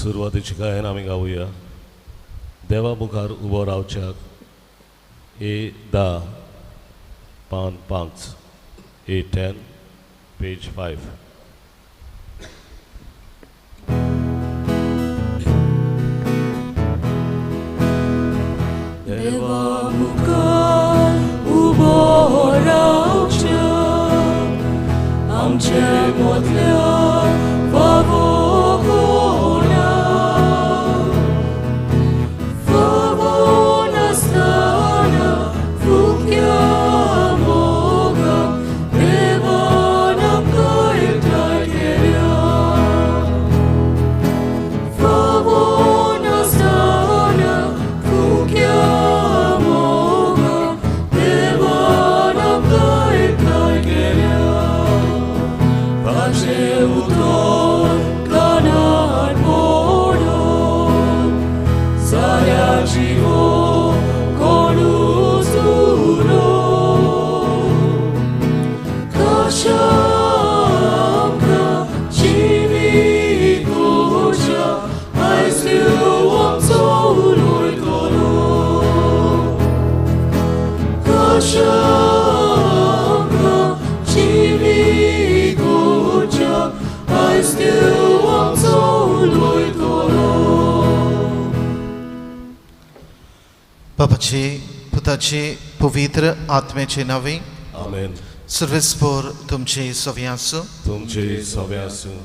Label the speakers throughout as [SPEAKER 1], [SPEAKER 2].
[SPEAKER 1] सुरवातीची गायन आमी गावया. देवा मुखार उबो रावच्याक ए 10 पान 5, A10 page 5.
[SPEAKER 2] देवा मुखार उबो रावच्याक आमचे मदल्या फावो कोणाक, फावो नासतना फुक्या मोगाक देवान आमकां एकठांय केल्या. फावो नासतना फुक्या मोगाक देवान आमकां एकठांय केल्या. ताचें उतर कानार पडून जाल्यार जिवो कोणूच उरो. कशा आमकां जिवीत करच्या आयज देव आमचो उलयतलो. कशा आमकां जिवीत करच्या आयज देव आमचो उलयतलो.
[SPEAKER 3] बापाचे, पुताचे, पवित्र आत्म्याचे नावे.
[SPEAKER 1] आमेन.
[SPEAKER 3] सर्वेस्पोर तुमचे सवे आसूं.
[SPEAKER 1] तुमचे सवे आसूं.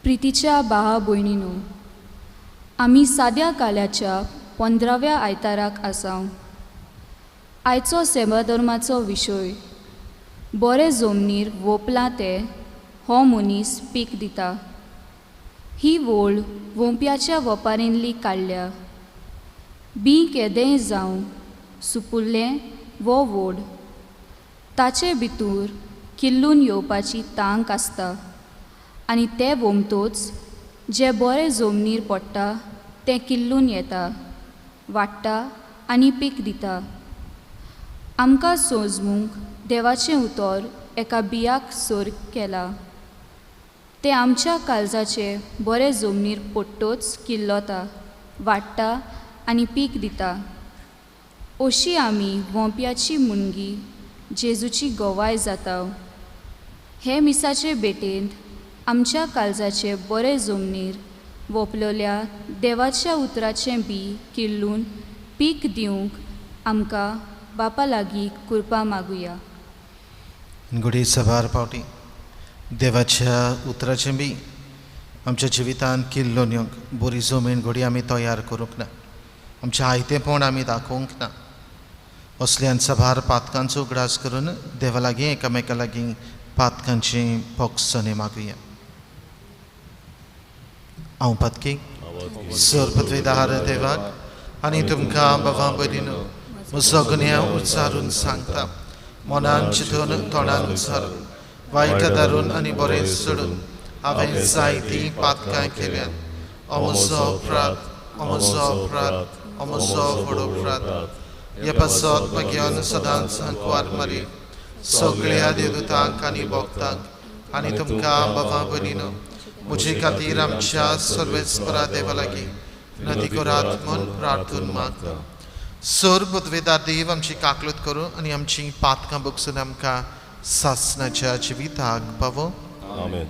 [SPEAKER 4] प्रितीच्या भावा भयणीनो, आमी साद्या काल्याच्या 15व्या आयताराक आसाव. आयचो सेवाधर्माचो विशय बरे जमनीर वोंपलां तें हो मनीस पीक दिता. ही वोळ वोंप्याच्या वपारींतली काडल्या. बीं केदेंय जावं सुपुल्लें वो व्हड, ताचे भितूर किल्लून येवपाची तांक आसता आनी तें वोमतोच जें बरें जमनीर पडटा तें किल्लून येता, वाडटा आनी पीक दिता. आमकां सोजमूंक देवाचें उतर एका बियाक सोर केला. तें आमच्या काळजाचे बरे जमनीर पडटोच किल्लता, वाडटा आनी पीक दिता. अशी आमी वोंप्याची मुणगी जेजूची गवाय जाता. हे मिसाचे भेटेंत आमच्या काळजाचे बरे जमनीर वोंपलेल्या देवाच्या उतराचें बी किल्लून पीक दिवंक आमकां बापा लागीं कृपा मागुया.
[SPEAKER 3] घडये सबार पावटी देवाच्या उतराचें बी आमच्या जिवितांत किल्लून येवंक बरी जमीन घडये आमी तयार करूंक ना, आमचें आयतेपण आमी दाखोवंक ना. असल्यान सबार पातकांचो उगडास करून देवा लागीं एकामेका लागीं पातकांची पोक्सणे मागुया. हांव पातकी सर पदवेदार देवाक आनी तुमकां बाबा भयणीनो म्हजो गुन्यांव उच्चारून सांगता. मनान चिंतून तोंडान उच्चारून वायट धरून आनी बरें सोडून हांवें जायतीं पातकां केल्यात. अमोसो अपराध, अमोसो अपराध, अमोसो व्हड अपराध. हे पासत म्हज्यान सदांच अंकवार मारी सगळ्या देवदूतांक आनी भक्तांक आनी तुमकां बाबा भयणीनो म्हजे खातीर आमच्या सर्वेस्परा देवा लागीं नदी करात म्हूण प्रार्थून मागता. सर पदवेदार देव आमची काकलूत करूं आनी आमची पातकां बगसून आमकां सासणाच्या जिविताक पावो.
[SPEAKER 1] आमेन.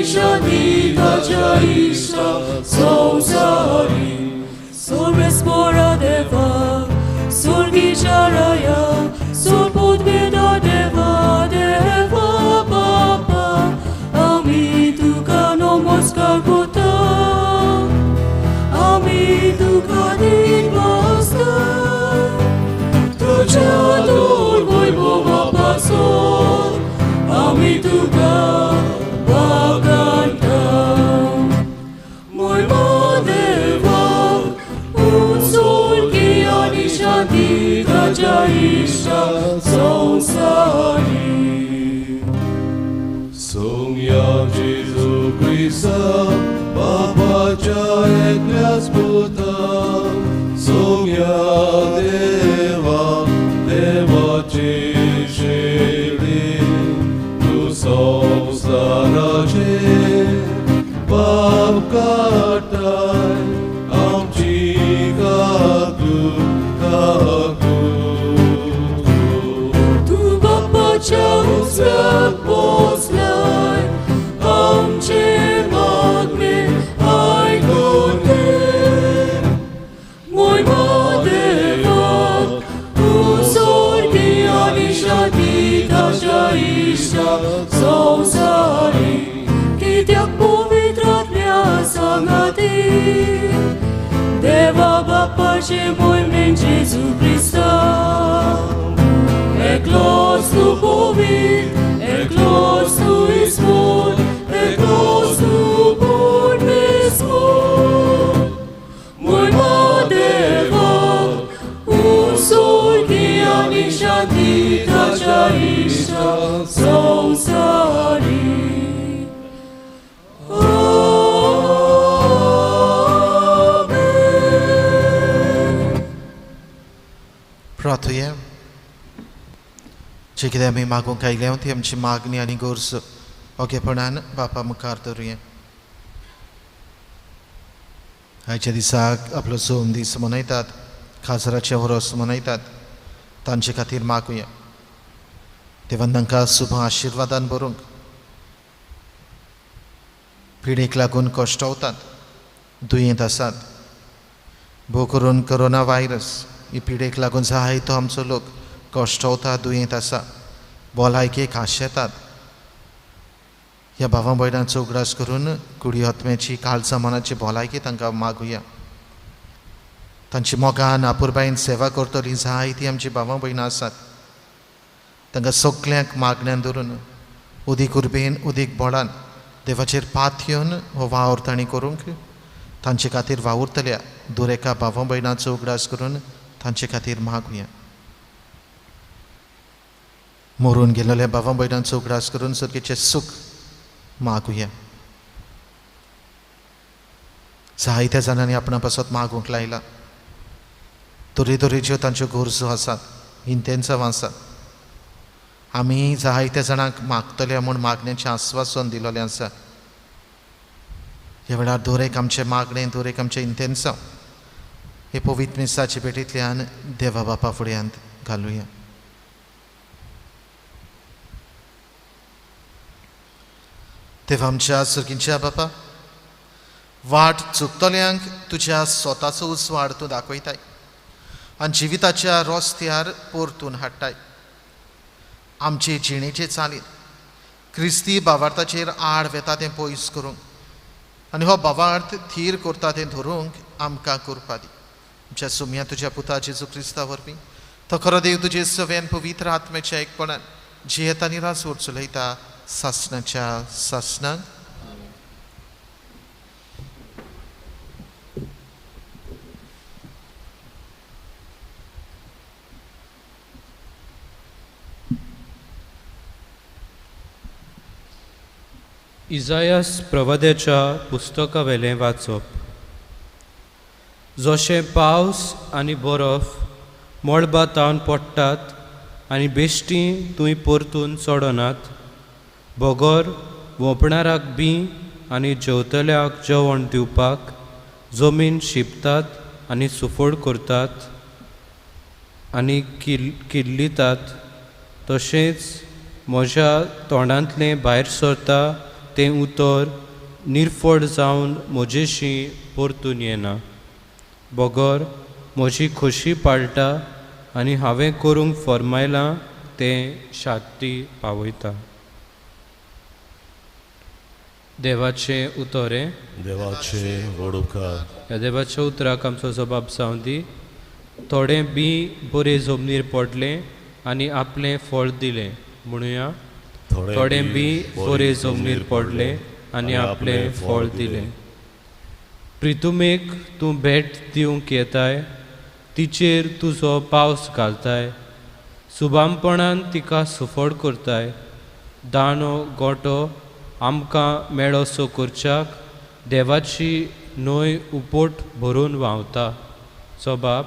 [SPEAKER 2] आनी शांती ताच्या इश्टा संवसारी. Sorvespora deva, sorgicharaya, sorpudveda deva, deva baba, ami tuka namaskar kota, ami tuka dinvasta, tuja dor vaibhava pasor, ami tuka baganta. Moima deva, शांती ताच्या इश्टा संवसारी.
[SPEAKER 1] सोम्या जेजू क्रिस्ता बापाच्या एकल्याच पुता, सोम्या देवा देवाची शेळी, तूं संवसाराचे पाप काडटाय, आमची काकूट.
[SPEAKER 2] तूं बापाच्या उजव्याक बसलाय, आमचें मागणें आयकून घे. मोयमा देवा, तूं स्वर्गी आनी शांती ताच्या इश्टा संवसारी. कित्याक पवित्रांतल्या सांगाती देवा बापाचे मोहिमेन जेजू क्रिस्ता, एकलोच तूं पवित्र, एकलोच तूं इस्पोर, एकलोच तूं परमेश्वर. मोहिमा देवा, तूं स्वर्गी आनी शांती ताच्या इश्टा संवसारी.
[SPEAKER 3] प्रार्थुया. जे कितें आमी मागूंक आयल्या ती आमची मागणी आनी गरज ओगेपणान बापा मुखार दवरुया. आयच्या दिसाक आपलो सोम दीस मनयतात, खाजराचें वर्स मनयतात, तांचे खातीर मागुया. देवान तांकां शुभ आशिर्वादान भरूंक, पिडेक लागून कश्टवतात, दुयेंत आसात, भोव करून कोरोना व्हायरस ही पिडेक लागून जायतो आमचो लोक कश्टवता, दुयेंत आसा, भलायकेक आशेतात. ह्या भावा भयणांचो उगडास करून कुडी आत्म्याची काळजा मनाची भलायकी तांकां मागुया. तांची मोगान आपुरबायेन सेवा करतली जायती आमची भावा भयणां आसात. तांकां सगल्यांक मागण्यान धरून उदीक उर्बेन उदीक बळान देवाचेर पात येवन हो वावर तांणी करूंक तांचे खातीर वावुरतल्या दरेका भावा भयणांचो उगडास करून तांचे खातीर मागुया. मरून गेलेल्या भावा भयणांचो उगडास करून सर्गेचें सूख मागुया. जायत्या जाणांनी आपणा पासत मागूंक लायला. तरेतरेच्यो तांच्यो गरजो आसात, इंतेन्सांव आसात. आमी जायत्या जाणांक मागतले म्हूण मागण्याचें आस्वासन दिलेलें आसा. ह्या वेळार दरेक आमचें मागणें, दरेक आमचें इंतेन्सांव हे पवित्र मिसाचे भेटींतल्यान देवा बापा फुड्यांत घालुया. देवा आमच्या सर्गींच्या बापा, वाट चुकतल्यांक तुज्या स्वताचो उजवाड तूं दाखयताय आनी जिविताच्या रस्त्यार परतून हाडटाय. आमचे जिणेचे चालीन क्रिस्ती भावार्थाचेर आड वेता तें पयस करूंक आनी हो भावार्थ थीर करता तें धरूंक आमकां करपा दी. आमच्या सुम्या तुज्या पुता जेजू क्रिस्ता वरवीं तो खरो देव तुजे सव्यान पवित्र आत्म्याच्या एकपणान जियेता आनी राजवट चलयता सासणाच्या सासणाक.
[SPEAKER 5] इजायास प्रवाद्याच्या पुस्तकावेलें वाचप. जशें पावस आनी बरफ मळबा तावन पडटात आनी बेश्टी थंय परतून चडनात, बगर वोंपणाराक बी आनी जेवतल्याक जेवण दिवपाक जमीन शिंपतात आनी सुफळ करतात आनी किल्लितात, तशेंच म्हज्या तोंडांतलें भायर सरता तें उतर निर्फळ जावन म्हजेशी परतून येना, बगर म्हजी खोशी पाळटा आनी हांवें करूंक फर्मायलां तें शांती पावयता. देवाचें उतर हें.
[SPEAKER 1] देवाचें व्हड उपकार.
[SPEAKER 5] ह्या देवाच्या उतराक आमचो जबाब जावं दी. थोडें बीं बरें जमनीर पडलें आनी आपलें फळ दिलें. म्हणुया, थोडें बीं बरें जमनीर पडलें आनी आपलें फळ दिलें. प्रितुमेक तूं भेट दिवंक येताय, तिचेर तुजो पावस घालताय, सुबामपणान तिका सुफळ करताय. दाणो गोटो आमकां मेळोसो करच्याक देवाची न्हंय उपोट भरून व्हांवता. जबाब,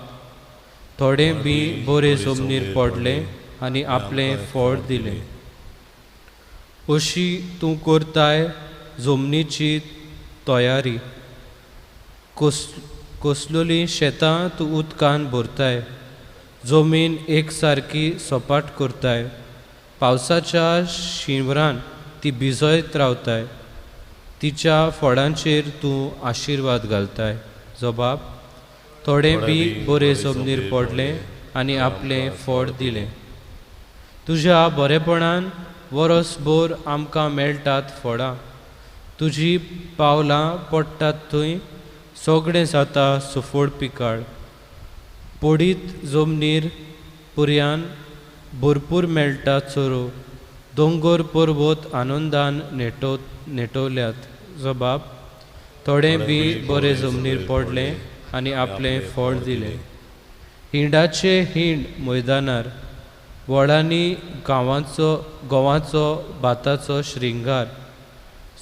[SPEAKER 5] थोडें बीं बरें जमनीर पडलें आनी आपलें फळ दिलें. अशी तूं करताय जमनीची तयारी, कसलोलीं शेतां तूं उदकान भरताय, जमीन एक सारकी सपाट करताय, पावसाच्या शिंवरान ती भिजयत रावताय, तिच्या फळांचेर तूं आशिर्वाद घालताय. जबाब, थोडें बीं बरें जमनीर पडलें आनी आपलें फळ दिलें. तुज्या बरेपणान वरसभर आमकां मेळटात फळां, तुजी पावलां पडटात थंय सगळें जाता सुफळ पिकाळ. पडीत जमनीर पुरयान भरपूर मेळटा चरो, दोंगर पर्वत आनंदान नेटवल्यात. जबाब, थोडें बीं बरें जमनीर पडलें आनी आपलें फळ दिलें. हिंडाचे हिंड मैदानार, वडांनी गांवाचो गोवाचो भाताचो श्रृंगार,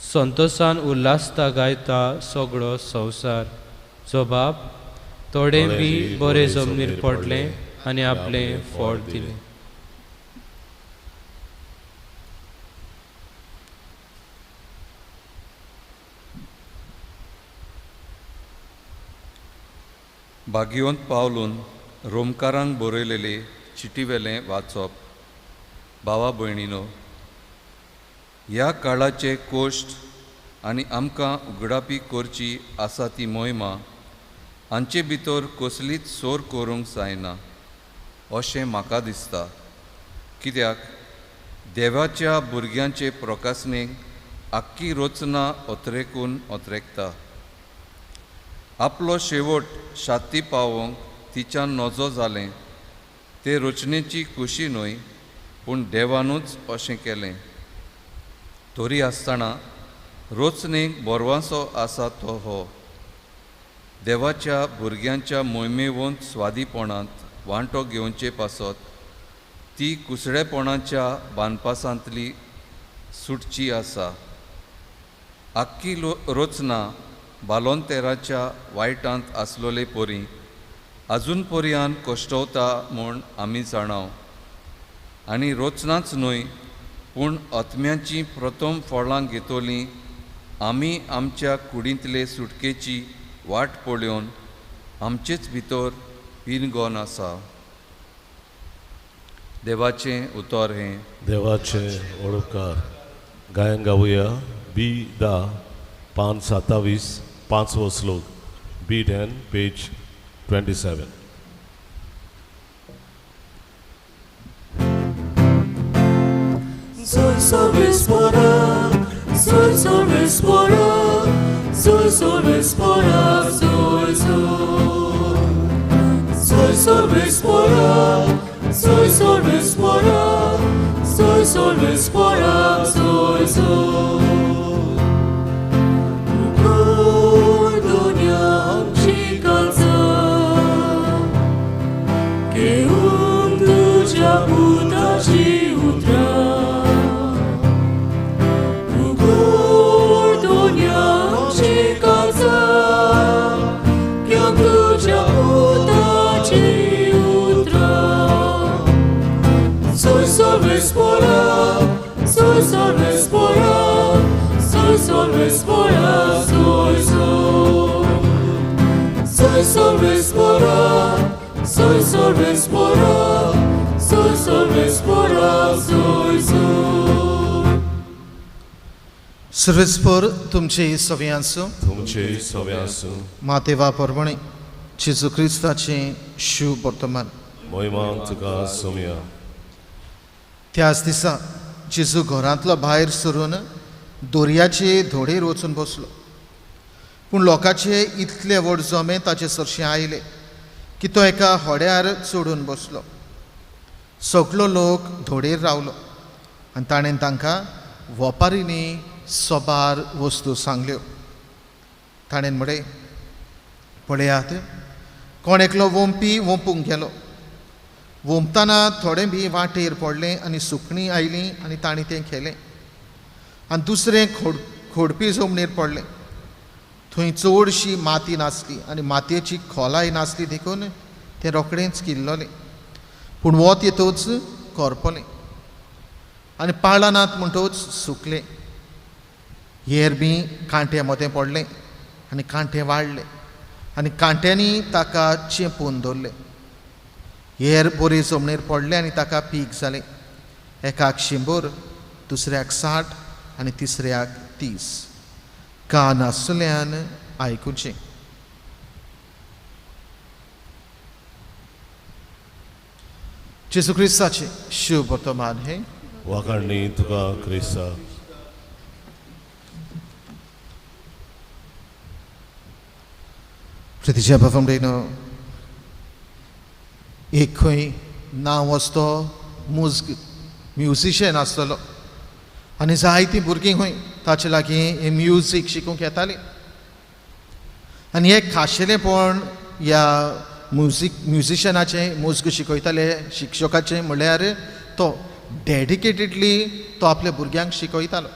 [SPEAKER 5] संतोसान उल्हासता गायता सगळो संवसार. जबाब, थोडें बीं बरें जमनीर पडलें आनी आपलें फळ दिलें.
[SPEAKER 6] भाग्यवंत पावलून रोमकारांक बरयलेले चिटीवेलें वाचप. भावा भयणीनो, ह्या काळाचे कोश्ट आनी आमकां उगडापी करची आसा ती मोहिमा हांचे भितर कसलीच सोर करूंक जायना अशें म्हाका दिसता. कित्याक देवाच्या भुरग्यांचे प्रकासनेक आख्खी रचना अत्रेकून अत्रेकता. आपलो शेवट शाती पावोवंक तिच्यान नजो जालें ते रचनेची खुशी न्हय, पूण देवानूच अशें केलें. तरी आसतना रचनेक बरवासो आसा तो हो देवाच्या भुरग्यांच्या मोहिमेवंत स्वादीपणांत वांटो घेवचे पासत ती कुसडेपणाच्या बांदपासांतली सुटची आसा. आख्खी रचना बालोंतेराच्या वायटांत आसलोले परी आजून पर्यान कश्टवता म्हूण आमी जाणाव. आनी रचनाच न्हय पूण आत्म्याचीं प्रथम फळां घेतलीं आमी आमच्या कुडींतले सुटकेची वाट पळोवन आमचेच भितर पिनगोन आसा. देवाचें उतर हें.
[SPEAKER 1] देवाचें ओळकार. गायन गावया बी 10 पान 27 पांचवो श्लोक, बी 10 पेज 27.
[SPEAKER 2] Soy sol spora, soy sol spora, soy sol. Soy sol spora, soy sol spora, soy sol spora, soy sol. Dunya amci calza, che um tuja putaci utra. Soy sol spora, soy sol spora, soy sol spora, soy sol. Soy sol spora, soy sol spora, soy sol spora, soy sol.
[SPEAKER 3] सर्वेस्पर तुमचे सवे आसूं,
[SPEAKER 1] तुमचे सवे आसूं.
[SPEAKER 3] मातेवा परवणी जेजू क्रिस्ताचें शुभ वर्तमान.
[SPEAKER 1] मोहिमा तुका सोमया.
[SPEAKER 3] त्याच दिसा जेजू घरांतलो भायर सरून दर्याचे धोडेर वचून बसलो. पूण लोकांचे इतले व्हड जमे ताचे सरशीं आयले की तो एका होड्यार चडून बसलो. सगलो लोक धोडेर रावलो आनी ताणें तांकां वपारींनी सबार वस्तू सांगल्यो. ताणें म्हळें, पळयात, कोण एकलो वोंपी वोंपूंक गेलो. वोंपतना थोडें बी वाटेर पडलें आनी सुकणीं आयलीं आनी तांणी तें खेलें. आनी दुसरें खोडपी जमनीर पडलें. थंय चडशी माती नासली आनी मातयेची खोलाय नासली देखून तें रोखडेंच किल्ललें. पूण वत येतच करपलें आनी पाळां नात म्हणटच सुकलें. हेर बी कांट्या मदें पडलें आनी कांटे वाडले आनी कांट्यांनी ताका चेंपून दवरलें. हेर बरी जमनीर पडलें आनी ताका पीक जालें. एकाक 100, दुसऱ्याक 60 आनी तिसऱ्याक 30. कान आसल्यान आयकुचें. जेजू क्रिस्ताचें शुभ वर्तमान हें.
[SPEAKER 1] वाखाणणी तुका क्रिस्ता.
[SPEAKER 3] प्रतिच्या बाबांनो, एक खंय नांव असतो मुज्ग म्युजिशियन आसतलो आनी जायतीं भुरगीं खंय ताचे लागीं हें म्युजीक शिकूंक येतालीं. आनी एक खाशेलेंपण ह्या म्युजिशनाचें मुज्ग शिकयताले शिक्षकाचें म्हणल्यार तो डेडिकेटेडली तो आपल्या भुरग्यांक शिकयतालो,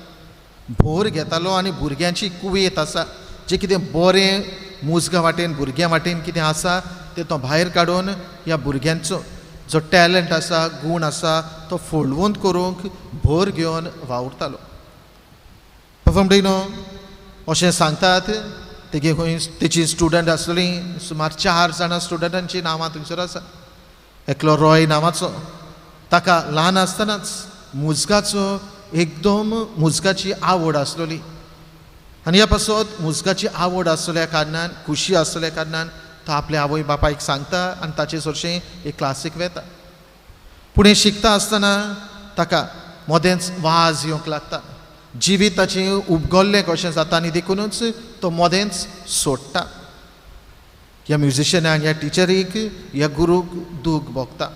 [SPEAKER 3] भोर घेतालो आनी भुरग्यांची कुवेत आसा जें कितें बरें मुजगा वाटेन भुरग्यां वाटेन कितें आसा तें तो भायर काडून ह्या भुरग्यांचो जो टॅलंट आसा, गूण आसा तो फळवंत करूंक भर घेवन वावुरतालो. बाबांनो, अशें सांगतात तेगे खंय तेची स्टुडंट आसलीं सुमार 4 जाणां स्टुडंटांची नांवां थंयसर आसा. एकलो रॉय नांवाचो, ताका ल्हान आसतनाच मुजगाचो एकदम मुजगाची आवड आसलेली आनी ह्या पासत मुजगाची आवड आसल्या कारणान, खुशी आसल्या कारणान तो आपल्या आवय बापायक सांगता आनी ताचे सरशीं एक क्लासीक वेता. पूण हें शिकता आसतना ताका मदेंच वाज येवंक लागता, जिवीत ताचें उपगल्लें कशें जाता आनी देखुनूच तो मदेंच सोडटा. ह्या म्युजिशनाक, ह्या टिचरीक, ह्या गुरूक दूख भोगता.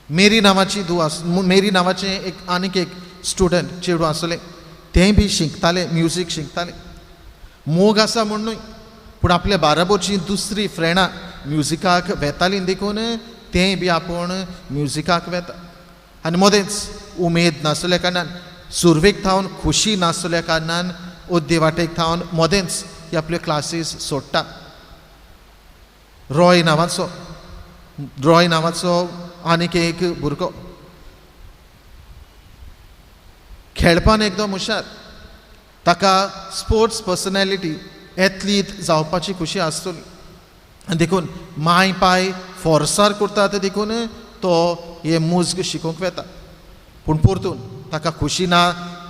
[SPEAKER 3] मेरी नांवाची धूव आस, मेरी नांवाचें एक आनीक एक स्टुडंट चेडूं आसलें, तें बी शिकतालें, म्युजीक शिकतालें. मोग आसा म्हूण न्हय, पूण आपल्या बाराबोरची दुसरी फ्रेंडां म्युजिकाक वेतालीं देखून तें बी आपूण म्युजिकाक वेता. आनी मदेंच उमेद नासल्या कारणान, सुरवेक थावन खुशी नासल्या कारणान अद्दे वाटेक थावन मदेंच ही आपल्यो क्लासीस सोडटा. रॉय नांवाचो आनीक एक भुरगो खेळपान एकदम हुशार, ताका स्पोर्ट्स पर्सनॅलिटी एथलीट जावपाची खुशी आसतली आनी देखून माय पाय फोर्सार करता ते देखून तो हे मुज्ग शिकूंक वेता. पूण परतून ताका खुशी ना,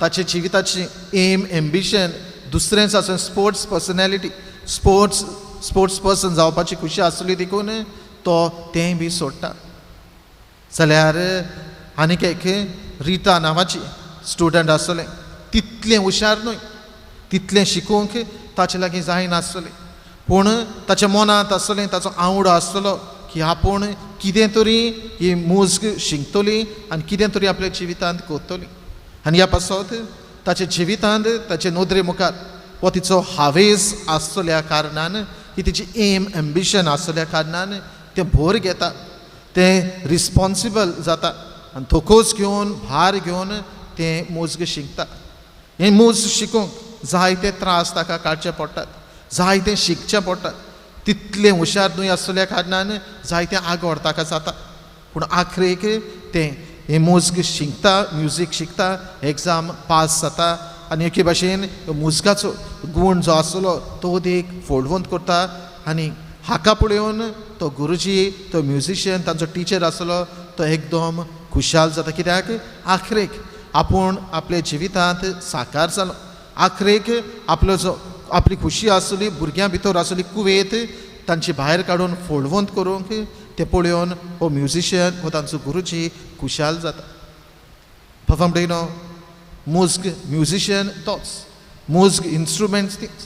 [SPEAKER 3] ताचे जिविताची एम एम्बिशन दुसरेंच आसून स्पोर्ट्स पर्सनॅलिटी स्पोर्ट्स पर्सन जावपाची खुशी आसली देखून तो तेंय बी सोडटा. जाल्यार आनीक एक रिता नांवाची स्टुडंट आसलें, तितलें हुशार न्हय, तितलें शिकूंक ताचे लागीं जायनासलें, पूण ताच्या मनांत आसलें, ताचो आवडो आसतलो की आपूण कितें तरी ही मुज्ग शिकतली आनी कितें तरी आपल्या जिवितांत करतली. आनी ह्या पासत ताच्या जिवितांत ताचे नदरे मुखार हो तिचो हावेस आसतल्या कारणान, ही तिची एम एम्बिशन आसतल्या कारणान तें भर घेता, तें रिस्पोन्सिबल जाता आनी थोकोस घेवन भार घेवन तें मुज्ग शिकता. हें मुज्ग शिकूंक जायते त्रास ताका काडचे पडटात, जायते शिकचें पडटात. तितलें हुशार न्हय आसल्या कारणान जायते आगोड ताका जाता, पूण आखरेक तें हें मुज्ग शिकता, म्युजीक शिकता, एग्जाम पास जाता आनी एके भाशेन मुजगाचो गूण जो आसलो तो देख फोडवंत करता. आनी हाका पळोवन तो गुरुजी, तो म्युजिशियन, तांचो टिचर आसलो तो एकदम खुशाल जाता, कित्याक आखरेक आपूण आपल्या जिवितांत साकार जालो, आखरेक आपलो जो आपली खुशी आसली भुरग्यां भितर आसली कुवेत तांची भायर काडून फोडवंत करूंक ते पळोवन हो म्युजिशियन हो तांचो गुरुजी खुशाल जाता. बाबा भयणो, मुज्ग म्युजिशियन तोच, मुज्ग इन्स्ट्रुमेंट्स तीच,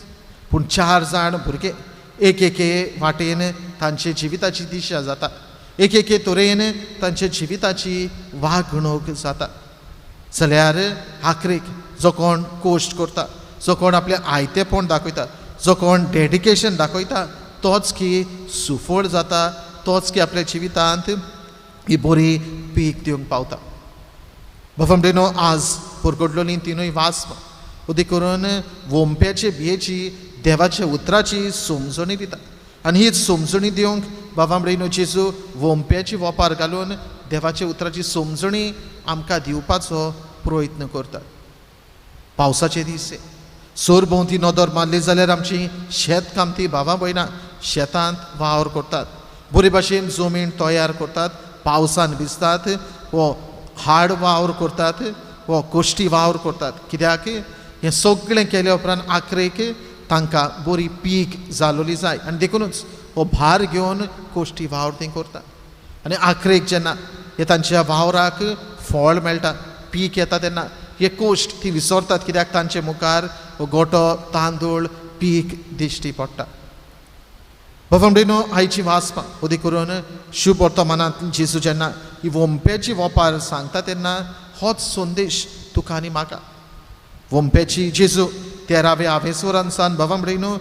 [SPEAKER 3] पूण 4 जाण भुरगे एक एके वाटेन तांचे जिविताची दिशा जाता, एक एके तरेन तांच्या जिविताची वागणूक जाता. जाल्यार आखरेक जो कोण कोश्ट करता, जो कोण आपलें आयतेपण दाखयता, जो कोण डेडिकेशन दाखयता तोच की सुफळ जाता, तोच की आपल्या जिवितांत ही बरी पीक दिवंक पावता. बाबा भयणो, आज परगटलोली तिनूय वाचपां उदी करून वोंप्याचे बियेची देवाच्या उतराची समजणी दिता आनी हीच समजणी दिवंक बाबा भयणो जेजू वोंप्याची वोपार घालून देवाच्या उतराची समजणी आमकां दिवपाचो प्रयत्न करतात. पावसाचे दीस सरभोंवती नदर मारली जाल्यार आमची शेतकामती भावा भयणां शेतांत वावर करतात, बरे भाशेन जमीन तयार करतात, पावसान भिजतात, हो हाड वावर करतात, हो कोश्टी वावर करतात. कित्याक हें सगळें केल्या उपरांत आखरेक तांकां बरी पीक जालोली जाय आनी देखुनूच हो भार घेवन कोश्टी वावर तें करतात. आनी आखरेक जेन्ना हे तांच्या वावराक फळ मेळटा, पीक येता तेन्ना हे कोश्ट ती विसरतात, कित्याक तांचे मुखार हो गोटो तांदूळ पीक दिश्टी पडटा. बाबा भयणो, आयची वाचपां उदी करून शुभ वर्तमानांत जेजू जेन्ना ही वोंप्याची वोपार सांगता तेन्ना होच संदेश तुका आनी म्हाका. वोंप्याची जेजू 13व्या आवेसवरान सान बाबा भयणो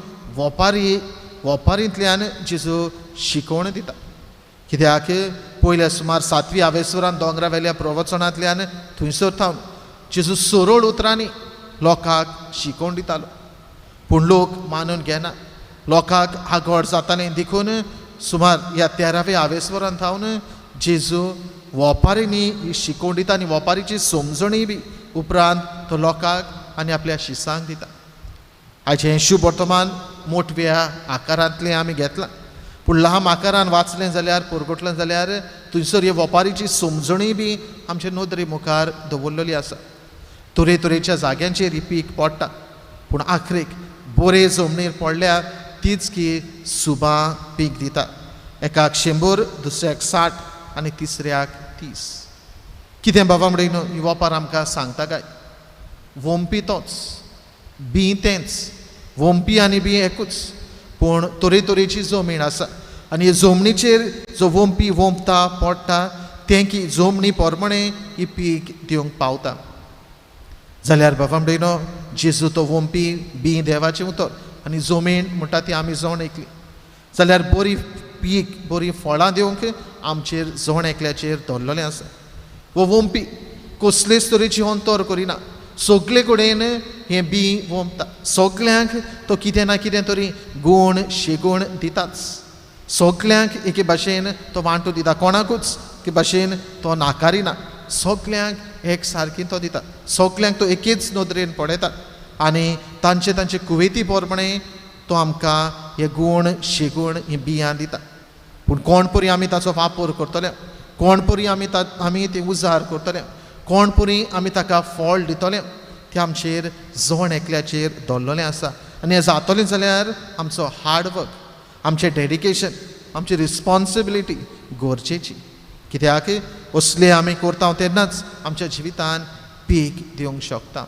[SPEAKER 3] वोपारींतल्यान जेजू शिकवण दिता. कित्याक पयल्या सुमार 7वी आवेसवरान दोंगरा वेल्या प्रवचनांतल्यान थंयसर थावन जेजू सरळ उतरांनी लोकांक शिकोवन दितालो, पूण लोक मानून घेना, लोकांक आगोड जातालें. देखून सुमार ह्या 13व्या आवेसवरान थावन जेजू वोपारींनी ही शिकोवन दिता आनी वोपारीची समजणी बी उपरांत तो लोकांक आनी आपल्या शिसांक दिता. आयचें शुभ वर्तमान मोटव्या आकारांतलें आमी घेतलां, पूण ल्हान आकारान वाचलें जाल्यार परगटलें जाल्यार थंयसर हे वोपारीची समजणी बी आमचे नदरे मुखार दवरलेली आसा. तरेतरेच्या जाग्यांचेर ही पीक पडटा, पूण आखरेक बरे जमनीर पडल्या तीच की सुबां पीक दिता. एकाक 100, दुसऱ्याक 60 आनी तिसऱ्याक 30. कितें बाबा भयणो ही वोपार आमकां सांगता काय? वोंपी तोच, बी तेंच, वोंपी आनी बी एकूच, पूण तरेतरेची जमीन आसा आनी हे जमनीचेर जो वोंपी वोंपता पडटा तें की जमनी प्रमाणे ही पीक दिवंक पावता. जाल्यार बाबा भयणो, जेजू तो वोंपी बी देवाचें उतर आनी जमीन म्हणटा ती आमी जण एकली. जाल्यार बरी पीक बरी फळां दिवंक आमचेर जण एकल्याचेर दवरलेलें आसा. हो वोंपी कसलेच तरेची अंतर करिना, सगळे कडेन हें बी वोंपता, सगळ्यांक तो कितें ना कितें तरी गूण शेगूण दिताच, सगळ्यांक एके भाशेन तो वांटू दिता, कोणाकूच एके भाशेन तो नाकारिना, सगळ्यांक एक सारकी तो दिता, सगळ्यांक तो एकेच नदरेन पळयता आनी तांचे तांचे कुवेती प्रमाणे तो आमकां हे गूण शेगूण ही बियां दिता. पूण कोण परी आमी ताचो वापर करतले, कोण परी आमी ते उजार करतले, कोण परी आमी ताका फळ दितले तें आमचेर जण एकल्याचेर दवरलेलें आसा. आनी हें जातलें जाल्यार आमचो हार्डवर्क, आमचें डेडिकेशन, आमची रिस्पोन्सिबिलिटी गरजेची. कित्याक असले आमी करता तेन्नाच आमच्या जिवितान पीक दिवंक शकता.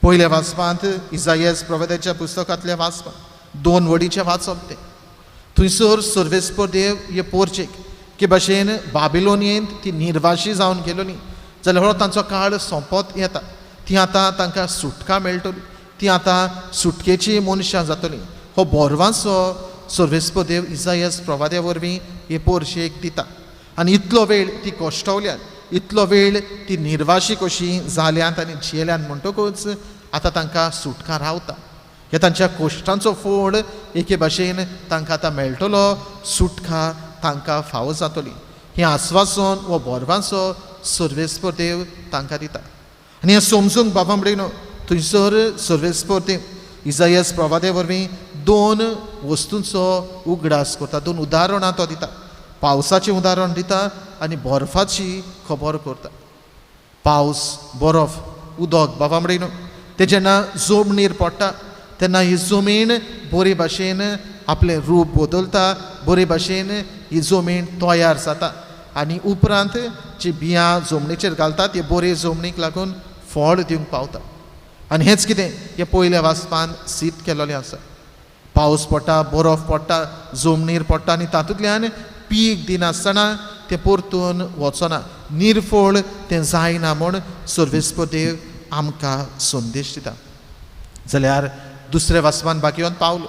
[SPEAKER 3] पयल्या वाचपांत इजायस प्रवक्त्याच्या पुस्तकांतल्या वाचपांत 2 वडीचें वाचप तें थंयसर सर्वेस्पर देव हे पोरचेक की भाशेन बाबिलोनियेंत ती निर्वाशी जावन गेलोली जाल्यार हो तांचो काळ सोंपत येता, ती आतां तांकां सुटका मेळटली, ती आतां सुटकेची मनशां जातली. हो बोरवांचो सर्वेस्पर देव इजायस प्रवाद्या वरवीं हे पोरशेक दिता आनी इतलो वेळ ती कश्टवल्यात, इतलो वेळ ती निर्वाशी कशी जाल्यात आनी जियेल्यात म्हणटकूच आतां तांकां सुटका रावता. हे तांच्या कोश्टांचो फोड एके भाशेन तांकां आतां मेळटलो, सुटका तांकां फावो जातली. हें आस्वासन हो बोरवांचो सर्वेस्पर देव तांकां दिता. आनी हें समजूंक बाबा म्हणून थंयसर सर्वेस्पर देव इजायस प्रवादे वरवीं 2 वस्तूंचो उगडास करता, 2 उदाहरणां तो दिता. पावसाचें उदाहरण दिता आनी बर्फाची खबर करता. पावस, बर्फ, उदक बाबा म्हणून तें जेन्ना जमनीर पडटा तेन्ना ही जमीन बरे भाशेन आपलें रूप बदलता, बरे भाशेन ही जमीन तयार जाता आनी उपरांत जी बियां जमनीचेर घालता ती बरे जमनीक लागून फळ दिवंक पावता. आनी हेंच कितें हें पयल्या वाचपान सीत केल्लें आसा. पावस पडटा, बरफ पडटा, जमनीर पडटा आनी तातूंतल्यान पीक दिनासतना तें परतून वचना, निर्फळ तें जायना म्हूण सर्वेस्पर देव आमकां संदेश दिता. जाल्यार दुसऱ्या वाचपान बाकीवन पावलो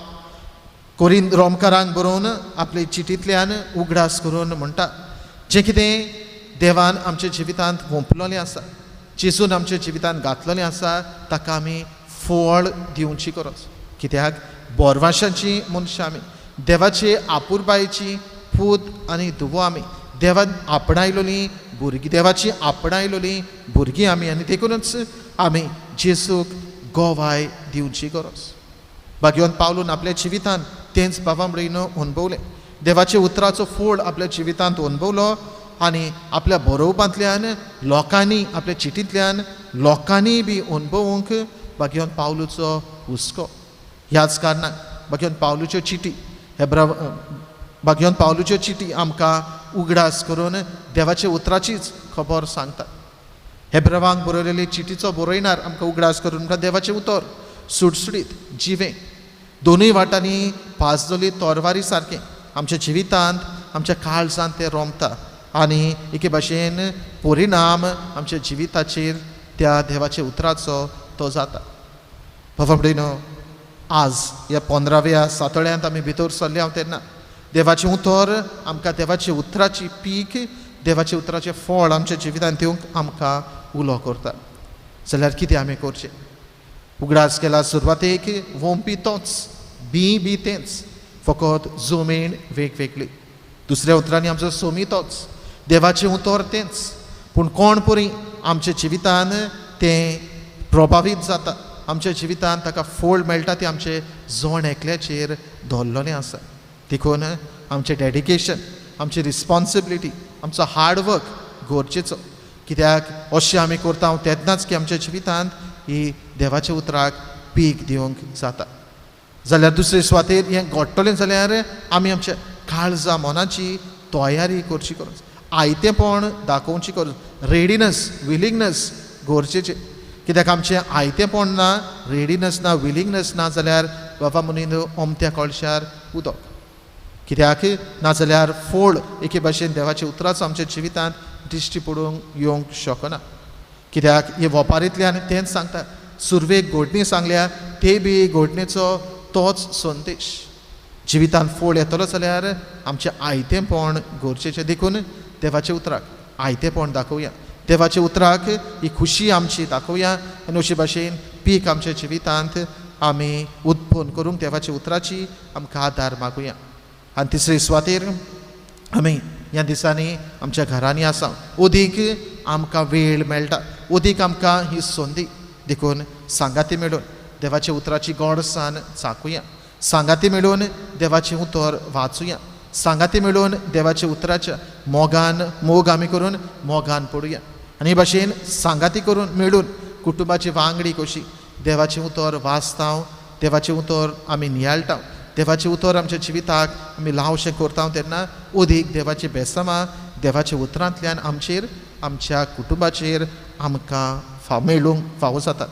[SPEAKER 3] कोरीन रोमकारांक बरोवन आपले चिटींतल्यान उगडास करून म्हणटा, जें कितें देवान आमच्या जिवितांत वोंपलेलें आसा, जेजून आमच्या जिवितांत घातलेलें आसा, ताका आमी फळ दिवची गरज. कित्याक बोरवाशांची मनशां आमी, देवाचे आपुरबायेची पूत आनी धुवो आमी, देवान आपणायलोली भुरगीं, देवाची आपणायलोली भुरगीं आमी, आनी देखूनच आमी जेजूक गोवाय दिवची गरज. भाग्यवंत पावलून आपल्या जिवितांत तेंच बाबा म्हणून अणभवलें, देवाच्या उतराचो फोड आपल्या जिवितांत अणभवलो आनी आपल्या बरोवपांतल्यान लोकांनी, आपल्या चिटींतल्यान लोकांनी बी अणभवूंक भाग्यवंत पावलूचो हुस्को. ह्याच कारणान भाग्यवंत पावलूच्यो चिटी, भाग्यवंत पावलूच्यो चिटी आमकां उगडास करून देवाच्या उतराचीच खबर सांगता. हेब्रावांक बरयलेली चिटीचो बरयणार आमकां उगडास करून म्हणटा, देवाचें उतर सुटसुटीत जिवें, दोनूय वाटांनी पाजलोली तोरवारी सारकें आमच्या जिवितांत, आमच्या काळजांत तें रोमता आनी एके भाशेन परिणाम आमच्या जिविताचेर त्या देवाच्या उतराचो तो जाता. बाबा भयणीनो, आज ह्या 15व्या सातोळ्यांत आमी भितर सरले हांव तेन्ना देवाचें उतर आमकां, देवाच्या उतराची पीक, देवाच्या उतराचें फळ आमच्या जिवितांत दिवंक आमकां उलो करता. जाल्यार कितें आमी करचें? उगडास केला सुरवातेक वोंपी तोच, बी बी तेंच, फकत जमीन वेगवेगळी. दुसऱ्या उतरांनी आमचो सोमी तोच, देवाचें उतर तेंच, पूण कोण परी आमच्या जिवितान तें प्रभावीत जाता, आमच्या जिवितान ताका फळ मेळटा, तें आमचें जण एकल्याचेर दवरलेलें आसा. देखून आमचें डेडिकेशन, आमची रिस्पोन्सिबिलिटी, आमचो हार्डवर्क गरजेचो. कित्याक अशें आमी करता तेन्नाच की आमच्या जिवितांत ही देवाच्या उतराक पीक दिवंक जाता. जाल्यार दुसरे सुवातेर हें घडटलें जाल्यार आमी आमच्या काळजा मनाची तयारी करची गरज, आयतेपण दाखोवची गरज, रेडिनस, विलिंगनस गरजेचें. कित्याक आमचें आयतेपण ना, रेडिनस ना, विलिंगनस ना जाल्यार बाबा म्हणून अमत्या कळशार उदक. कित्याक नाजाल्यार फोड एके भाशेन देवाच्या उतराचो आमच्या जिवितांत दिश्टी पडूंक येवंक शकना. कित्याक हे वपारींतल्यान तेंच सांगता, सुरवेक घडणी सांगल्या ते बी घडणेचो तोच संदेश. जिवितांत फोड येतलो जाल्यार आमचें आयतेपण गरजेचें. देखून देवाच्या उतराक आयतेपण दाखोवया, देवाच्या उतराक ही खुशी आमची दाखोवया आनी अशे भाशेन पीक आमच्या जिवितांत आमी उत्पन्न करूंक देवाच्या उतराची आमकां आदार मागुया. आनी तिसरे सुवातेर आमी ह्या दिसांनी आमच्या घरांनी आसा, अदीक आमकां वेळ मेळटा, अदीक आमकां ही संदी. देखून सांगाती मेळून देवाच्या उतराची गोडसाण चाकुया, सांगाती मेळून देवाचें उतर वाचुया, सांगाती मेळून देवाच्या उतराच्या मोगान मोग आमी करून मोगान पडुया. आनी हे भाशेन सांगाती करून मेळून कुटुंबाची वांगडी कशी देवाचें उतर वाचता, देवाचें उतर आमी नियाळटा, देवाचें उतर आमच्या जिविताक आमी लावशें करता तेन्ना अदीक देवाचीं बेसामां देवाच्या उतरांतल्यान आमचेर, आमच्या कुटुंबाचेर आमकां मेळूंक फावो जाता.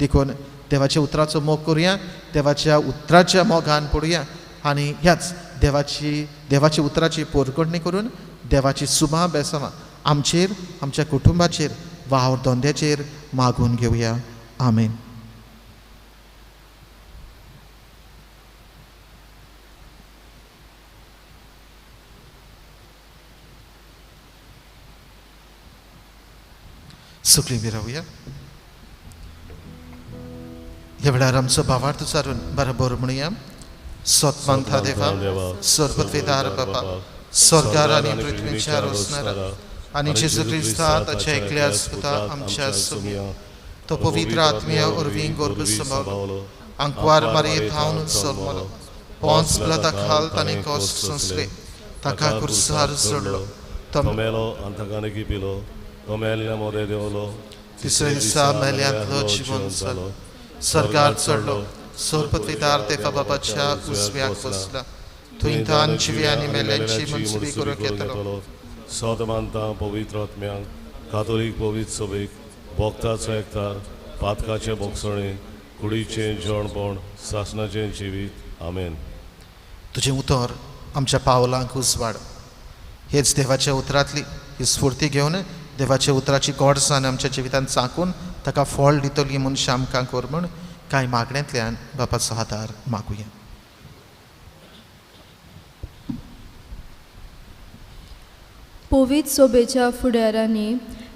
[SPEAKER 3] देखून देवाच्या उतराचो मोग करुया, देवाच्या उतराच्या मोगान पडुया आनी ह्याच देवाच्या उतराची पोरगडणी करून देवाची सुमा बेसामां आमचेर, आमच्या कुटुंबाचेर, वावर धंद्याचेर मागून घेवया. आमेन. सुकली बी रावया. ह्या वेळार आमचो भावार्थ उचारून बरोबर म्हणुया. सतमंथा देवा, सर्वत्वेदार बापा, स्वर्गार आनी पृथ्वीच्या रोसणारा आनी जेजू क्रिस्ता ताच्या एकल्या पुता आमच्या सोम्या, तो पवित्र आत्म्या वरवीं गर्भ सांबाळलो, आंकवार मारये थावन जल्मलो, पोंच पिलाता खाल ताणें कश्ट सोंसले, ताका कुर्सार चडलो,
[SPEAKER 1] तो मेलो आनी ताका निकिपिलो, तो मेल्ल्या मोरे देंवलो,
[SPEAKER 3] तिसऱ्या दिसा मेल्यांतलो जिवन जालो, सर्गार चडलो, सोरपत्वीदार देवा बाबाच्या उजव्याक बसला, थंय तान जिव्या आनी मेल्यांची मनसुबी करूंक येतलो.
[SPEAKER 1] सत मानता पवित्र आत्म्यांक, कातोलीक पवित्र सभेक, भोक्ताचो एकतार, पातकाचें भोगसणें, कुडीचें जेवणपण, सासणाचें जिवीत. आमेन.
[SPEAKER 3] तुजें उतर आमच्या पावलांक उजवाड. हेच देवाच्या उतरांतली ही स्फूर्ती घेवन देवाच्या उतराची गोडसाण आमच्या जिवितांत चाकून ताका फळ दितली म्हूण आमकां कर म्हूण कांय मागण्यांतल्यान बापाचो आदार मागुया.
[SPEAKER 7] पवित्र सोबेच्या फुडाऱ्यांनी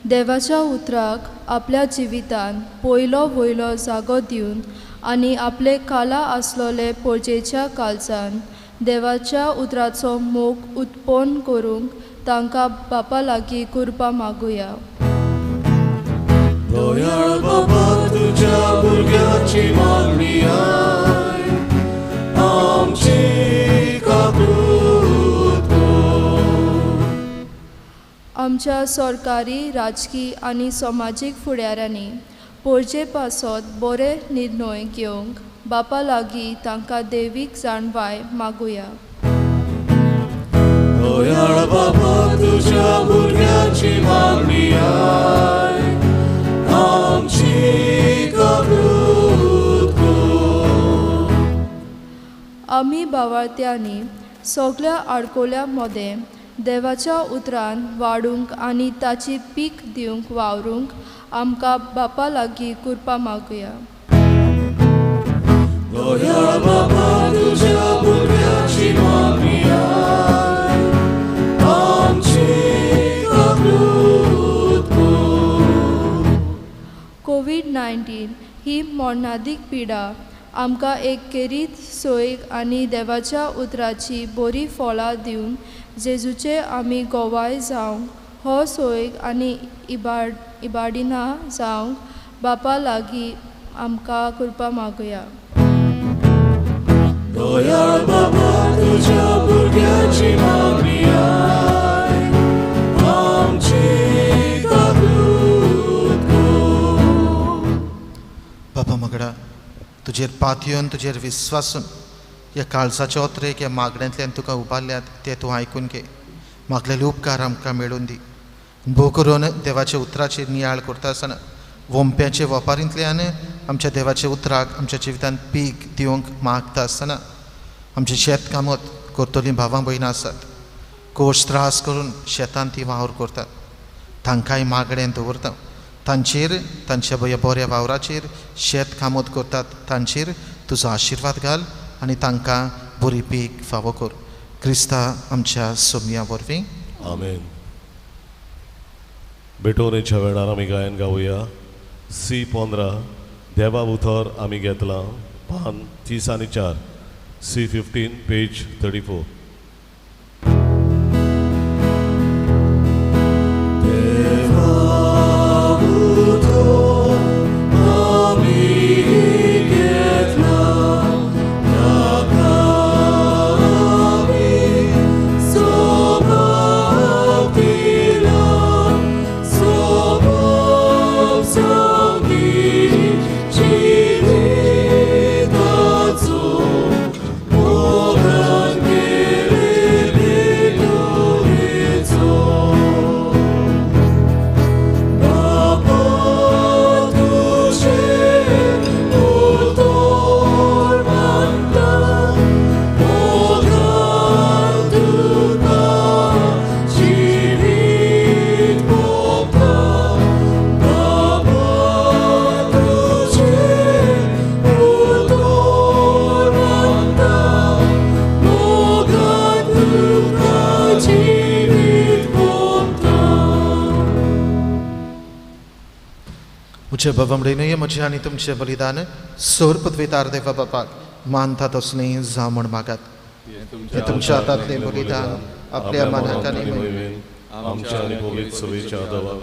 [SPEAKER 7] देवाच्या उतराक आपल्या जिवितांत पयलो वयलो जागो दिवन आनी आपले काला आसलोले पोरजेच्या काळजान देवाच्या उतराचो मोग उत्पन्न करूंक तांकां बापा लागीं कुरपा मागुया.
[SPEAKER 2] दयाळ बाबा तुज्या भुरग्याची मागणी आय, आमची काकूत कर.
[SPEAKER 7] आमच्या सरकारी, राजकी आनी समाजीक फुडाऱ्यांनी पोरजे पासत बरे निर्णय घेवंक बापा लागीं तांकां देवीक जाणवाय मागुया.
[SPEAKER 2] दयाळ बाबा तुज्या भुरग्याची मागणी आय, आमची काकूत कर.
[SPEAKER 7] आमी बावाळत्यांनी सगळ्या आडकोल्या मदें देवाच्या उतरान वाडूंक आनी ताची पीक दिवंक वावरूंक आमकां बापा लागीं कुरपा मागुया.
[SPEAKER 2] दयाळ बाबा तुज्या भुरग्याची मागणी आय, आमची काकूत कर.
[SPEAKER 7] कोवीड-19 ही मरणादीक पिडा आमकां एक केरीत सोय आनी देवाच्या उतराची बरी फळां दिवन जेजूचे आमी गोवाय जावंक हो सोय आनी इबाडिना जावंक बापा लागीं आमकां कृपा मागुया.
[SPEAKER 2] दयाळ बाबा तुज्या भुरग्याची मागणी आय, आमची काकूत कर.
[SPEAKER 3] बाबा मगडा, तुजेर पातयेवन तुजेर विस्वासून ह्या काळजाच्या ओतरेक ह्या मागण्यांतल्यान तुका उबारल्यात ते तूं आयकून घे. मागलेले उपकार आमकां मेळून दी. भोव करून देवाच्या उतराचेर नियाळ करता आसतना वोंप्याचे वपारींतल्यान आमच्या देवाच्या उतराक आमच्या जिवितांत पीक दिवंक मागता आसतना आमचे शेत कामत करतलीं भावां भयणां आसात, कोश त्रास करून शेतांत ती वावर करतात, तांकांय मागणें दवरता. तांचेर, तांच्या बऱ्या वावराचेर शेत कामत करतात तांचेर तुजो आशिर्वाद घाल आनी तांकां बरी पीक फावो कर. क्रिस्ता आमच्या सोमया वरवीं.
[SPEAKER 1] आमेन. भेटवणेच्या वेळार आमी गायन गावया. सी 15 देवा उतर आमी घेतलां, पान 30 आनी 4, सी 15 पेज 34.
[SPEAKER 3] म्हजे बाबा म्हजें आनी तुमचें बलिदान सोर पदवेदार देवा बापाक मानता तसलें जावं म्हण मागात. हें तुमच्या हातांतलें बलिदान आपल्या मनाक आनी
[SPEAKER 1] आमच्या आनी पवित्र सभेच्या देवाक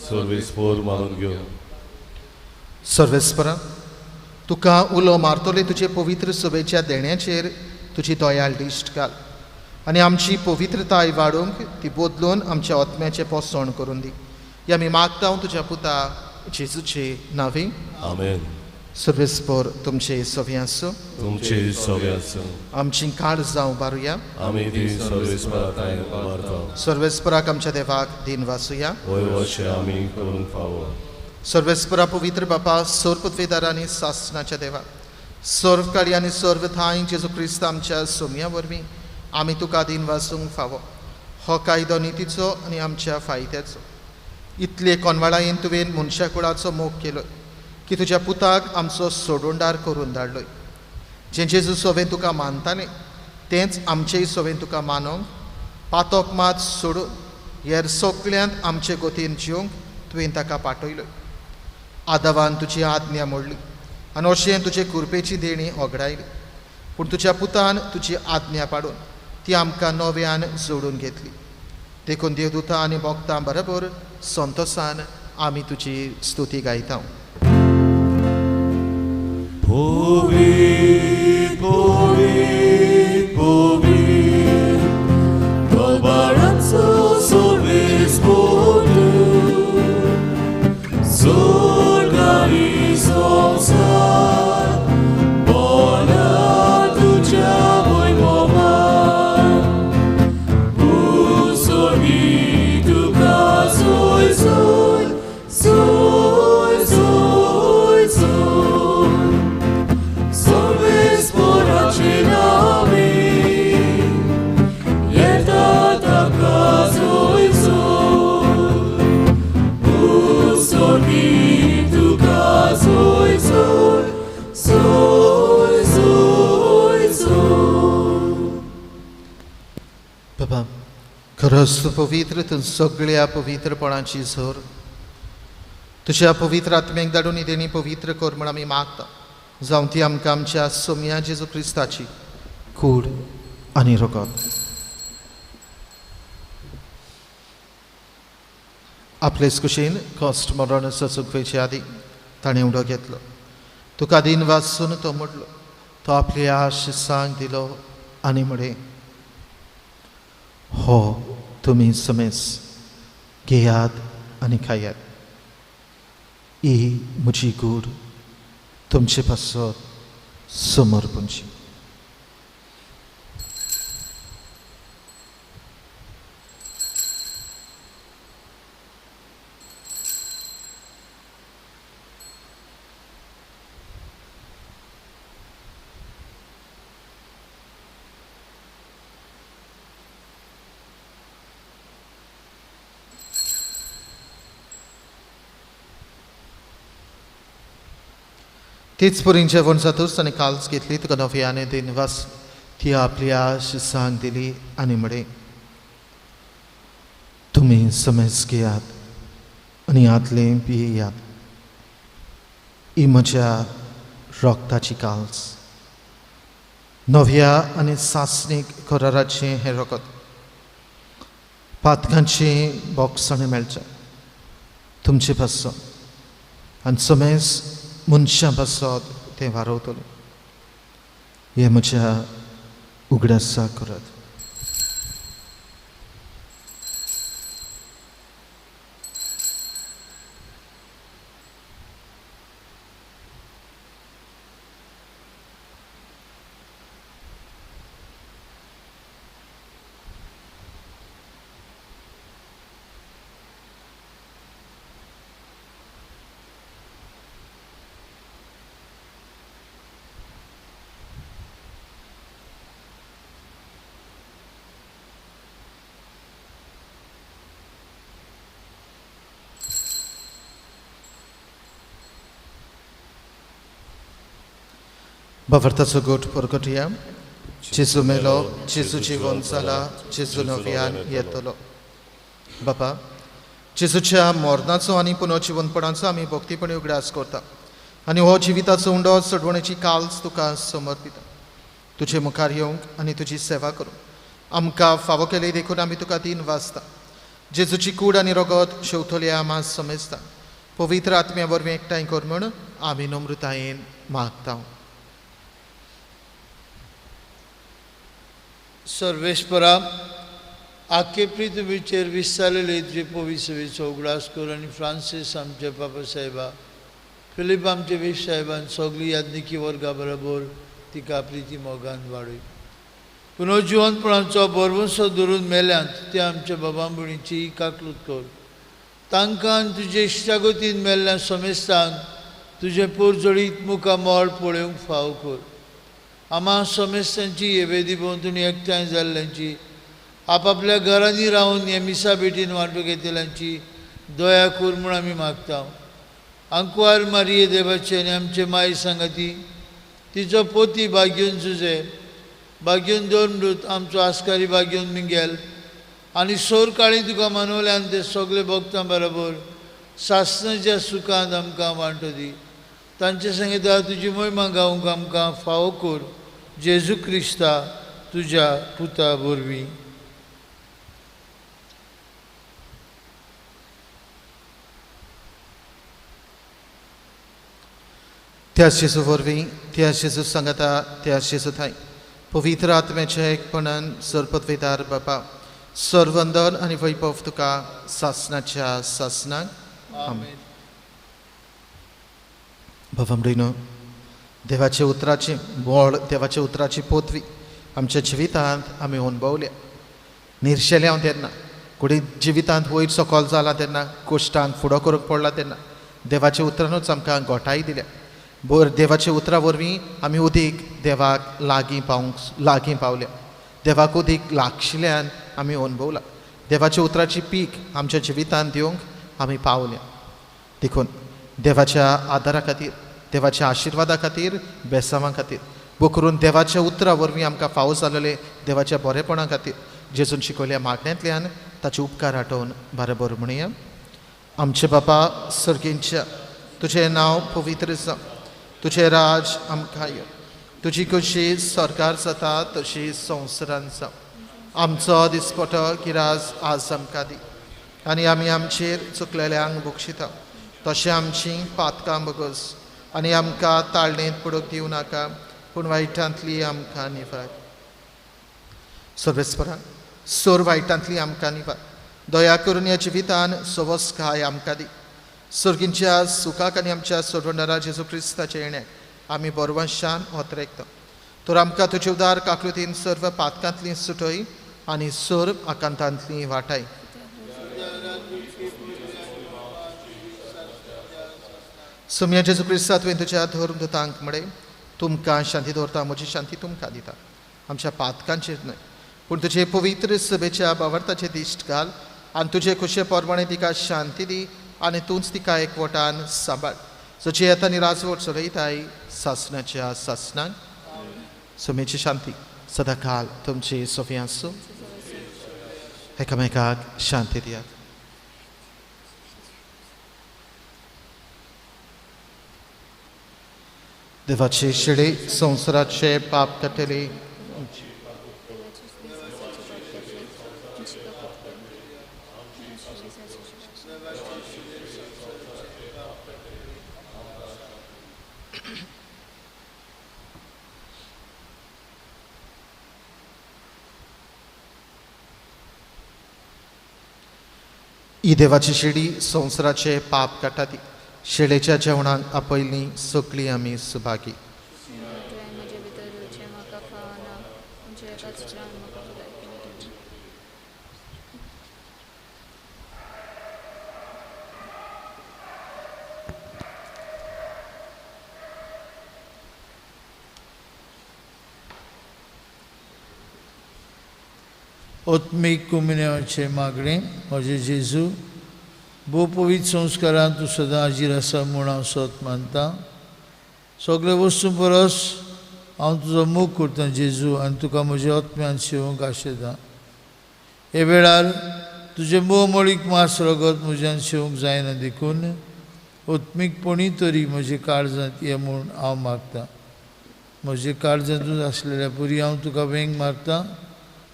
[SPEAKER 1] सर्वेस्पर मानून घेवन.
[SPEAKER 3] सर्वेस्परा, तुका उलो मारतले तुजे पवित्र सभेच्या देण्याचेर तुजी दयाळ दिश्ट घाल आनी आमची पवित्रताय वाडोवंक ती बदलून आमच्या आत्म्याचें पोसण करून दी. ह्या आमी मागता तुज्या पुता जेजूचे नांवे.
[SPEAKER 1] आमेन.
[SPEAKER 3] सर्वेस्पोर तुमचे सवी आसूं,
[SPEAKER 1] तुमचे सवी आसूं.
[SPEAKER 3] आमची काळ जावं बारुया,
[SPEAKER 1] आमी ती सर्वेस्परा उबारता.
[SPEAKER 3] सर्वेस्पराक आमच्या देवाक दिन वासुया.
[SPEAKER 1] वय वशें आमी करूंक फावो.
[SPEAKER 3] सर्वेस्परा पवित्र बापा, सर्व पृथ्वीदार आनी सासनाच्या देवा, सर्व काळी आनी सर्व थांय जेजू क्रिस्त आमच्या सोम्या वरवीं आमी तुका दिन वासूंक फावो. हो कायदो नितीचो आनी आमच्या फायद्याचो. इतले कोनवाळायेन तुवें मनशा कुळाचो मोग केलो की तुज्या पुताक आमचो सोडोंडार करून धाडलोय. जें जेजू सोवें तुका मानतालें तेंच आमचेय सोवें तुका मानोंक, पातोक मात सोडून हेर सगळ्यांत आमचे गोतीन जिवंक तुवें ताका पाठयलोय. आदावान तुजी आज्ञा मोडली आनी अशें तुजे कृपेची देणी ओगडायली, पूण तुज्या पुतान तुजी आज्ञा पाडून ती आमकां नव्यान जोडून घेतली. देखून देवदूतां आनी भक्तां बरोबर संतोसान आमी तुजी स्तुती गायता.
[SPEAKER 2] पवित्र पवित्र पवित्र दरबाराचो सर्वेस्पर तूं, स्वर्ग आनी संवसार भरला तुज्या वैभवान. उसोगी तुका सोय सोय सोय सोय सोय सर्वेस्पराचे नांवे येता ताका सोय सोय. उसोगी तुका सोय सोय सोय सोय सोय.
[SPEAKER 3] बाबा, खरोच तूं पवित्र, तूं सगळ्या पवित्रपणाची झर. तुज्या पवित्र आत्म्याक धाडून ही देणी पवित्र कर म्हूण आमी मागता. जावं ती आमकां आमच्या सोम्या जेजू क्रिस्ताची कूड आनी रगत. आपलेच कुशीन कश्ट मरण सोसूंक आदी ताणें उडो घेतलो. तुका दिन वाचून तो मोडलो. तो आपल्या शिसांक दिलो आनी म्हळें, हो तुमी समेस घेयात आनी खायात. ही म्हजी कूड तुमचे पासत समर्पणची. तीच पुरीं जेवण जातूच ताणें काल्स घेतली, तुका नव्याने दिनवास ती आपल्या शिसांक दिली आनी म्हळें, तुमी समेज घेयात आनी हातलें पियेयात. ही म्हज्या रगताची काल्स, नव्या आनी सासणीक कराराचें हें रगत. पातकांचें बोगसणें मेळचें तुमचे पासत आनी समेज मनशां पासत तें वारवतलें. हें म्हज्या उगडासा करात. बाबर्ताचो गोट परगटया. जेजू मेलो, जेजू जिवन जाला, जेजू नव्यान येतलो. बापा, जेजूच्या मरणाचो आनी पुनर्जिवनपणाचो आमी भक्तीपणी उगडास करता आनी हो जिविताचो उंडो चडवणेची काल्स तुका समर्पिता. तुजे मुखार येवंक आनी तुजी सेवा करूंक आमकां फावो केली देखून आमी तुका दिन वाचता. जेजूची कूड आनी रगत शेवतोल्या मास समजता. पवित्र आत्म्या वरवीं एकठांय कर म्हूण आमी नम्रतायेन मागता.
[SPEAKER 8] सर्वेस्परा, आख्खे पृथ्वीचेर विस्तारलेले द्विपविसवेचो उगडास कर आनी फ्रांसीस आमच्या बाबा साहेबा फिलीप आमचे वेश साहेबान सगळी यादनिकी वर्गा बरोबर तिका प्रिती मोगान वाडय. पुनर्जिवनपणाचो बरवंसो धरून मेल्यांत ते आमच्या बाबा भयणीची काकलूत कर. तांकां आनी तुजे इश्टागतीन मेल्ल्या समेस्तांक तुजें पोरजळीत मुखामळ पळोवंक फाव कर. आमा समेस्तांची हे वेदी भोंवतणी एकठांय जाल्ल्यांची, आपापल्या घरांनी रावन हे मिसा भेटीन वांटो घेतल्यांची दया कर म्हूण आमी मागता. आंकवार मारिये देवाचे आनी आमचे माय सांगाती तिचो पोती बाग्यून जुजे, बाग्यून दोन आमचो आस्कारी बाग्यून मिंगेल आनी सोर काळी तुका मानवल्यान ते सगळे भक्तां बरोबर सासणाच्या सुखांत आमकां वांटो दी. तांचे संगीता तुजी मोहिमा गावंक आमकां फावो कर. जेजू क्रिस्ता तुज्या पुता वरवीं.
[SPEAKER 3] त्या जेजू वरवीं, त्या जेजू सांगता, त्या जेजू थांय पवित्र आत्म्याच्या एकपणान सरपदवेदार बापा सरवंदन आनी वैभव तुका सासनाच्या सासनाक. आमेन. बाबा भयणीनो, देवाच्या उतराची बळ, देवाच्या उतराची पोतवी आमच्या जिवितांत आमी अणभवल्या. निर्शेले हांव तेन्ना, कुडी जिवितांत वयर सकल जाला तेन्ना, कश्टांक फुडो करूंक पडला तेन्ना देवाच्या उतरानूच आमकां गोठाय दिल्या. देवाच्या उतरा वरवीं आमी उदीक देवाक लागीं पावंक लागीं पावल्या. देवाक उदीक लागशिल्ल्यान आमी अणभवला. देवाच्या उतराची पीक आमच्या जिवितांत दिवंक आमी पावल्या. देखून देवाच्या आदारा खातीर, देवाच्या आशिर्वादा खातीर, बेसांवा खातीर, बोकरून देवाच्या उतरा वरवीं आमकां फावो जालेले देवाच्या बरेपणा खातीर जेजून शिकयल्या मागण्यांतल्यान ताचे उपकार आठोवन बरोबर म्हणया. आमचे बापा सर्गींच्या, तुजें नांव पवित्र जावं, तुजें राज आमकां यो, तुजी कशी सरकार जाता तशी संवसारान जावं. आमचो दिसपटो गिराज आज आमकां दी आनी आमी आमचेर चुकलेल्यांक बक्षिता तशें आमची पातकां बगस आनी आमकां ताळणेंत पडूंक दिवं नाका, पूण वायटांतली आमकां निवार. सर्वेस्परा सोर वायटांतली आमकां निवार. दया करून ह्या जिवितान सवस्काय आमकां दी. सर्गींच्या सुखाक आनी आमच्या सोडवणारा जेजू क्रिस्ताच्या येण्याक आमी बरवंशान ओतरेकता. तर आमकां तुजे उदार काकृतीन सर्व पातकांतली सुटय आनी सर्व आकांतांतली वाटाय. सोम्या जेजू क्रिस्ता तुवें तुज्या धर्मदूतांक म्हळें, तुमकां शांती दवरता, म्हजी शांती तुमकां दिता. आमच्या पातकांचेर न्हय पूण तुजे पवित्र सभेच्या बावर्ताचे दिश्ट घाल आनी तुजे खुशे प्रमाणे तिका शांती दी आनी तूंच तिका एकवटान सांबाळ. सची येता आनी राजवट चलयताय सासणाच्या सासणाक. सोमेची शांती सदांकाल तुमची सोफी आसूं. एकामेकाक शांती दियात. देवाचे शिडे संवसाराचे पाप काडटले. ही देवाची शिडी संवसाराचे पाप काडटा. ती शेळेच्या जेवणाक आपयली सगळी आमी सुभागी.
[SPEAKER 8] आत्मीक कुमिन्याचे मागणें. म्हजे जेजू, भोव पवित्र संस्कारान तूं सदां हाजीर आसा म्हूण हांव सत मानता. सगळे वस्तू परस हांव तुजो मोग करतां जेजू आनी तुका म्हज्या आत्म्यान सेवंक आशेता. हे वेळार तुजें मोग मळीक मास रगत म्हज्यान सेवंक जायना देखून आत्मीकपणी तरी म्हजे काळजांत ये म्हूण हांव मागता. म्हजे काळजांतूच आसलेल्या परी हांव तुका वेंग मारता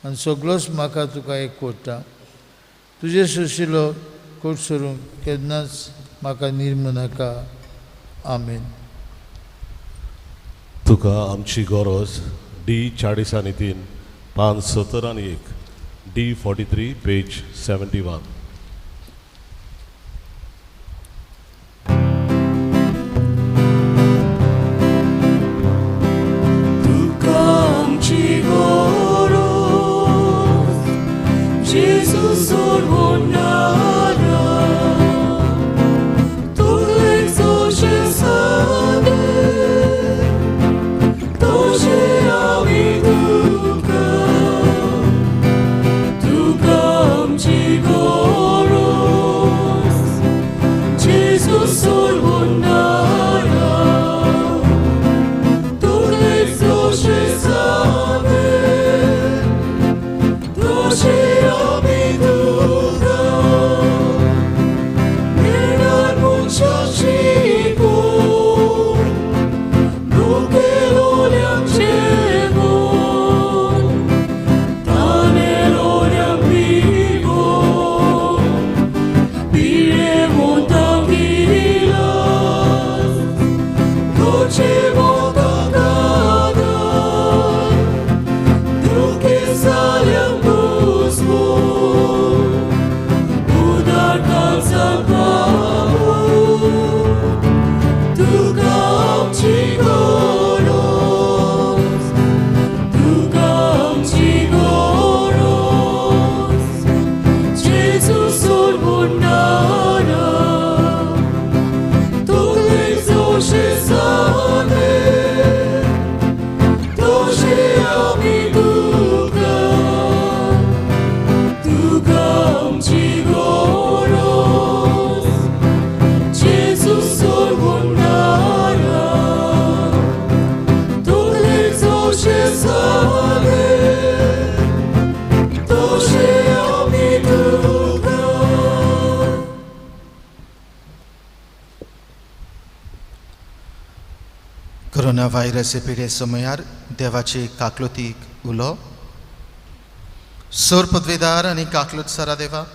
[SPEAKER 8] आनी सगळोच म्हाका तुका एक कोट्टा. तुजें सुशिलो कोट सरूंक केन्नाच म्हाका निर्मू नाका. आमेन.
[SPEAKER 1] तुका आमची गरज डी 40 आनी 3 पान 70 आनी 1 डी 43 पेज 71.
[SPEAKER 2] तशें जालें तशें आमी तुका.
[SPEAKER 3] कोरोना व्हायरस पिडे समयार देवाचे काकलुतीक उलो. सोर पदवेदार आनी काकलूत सरा देवा,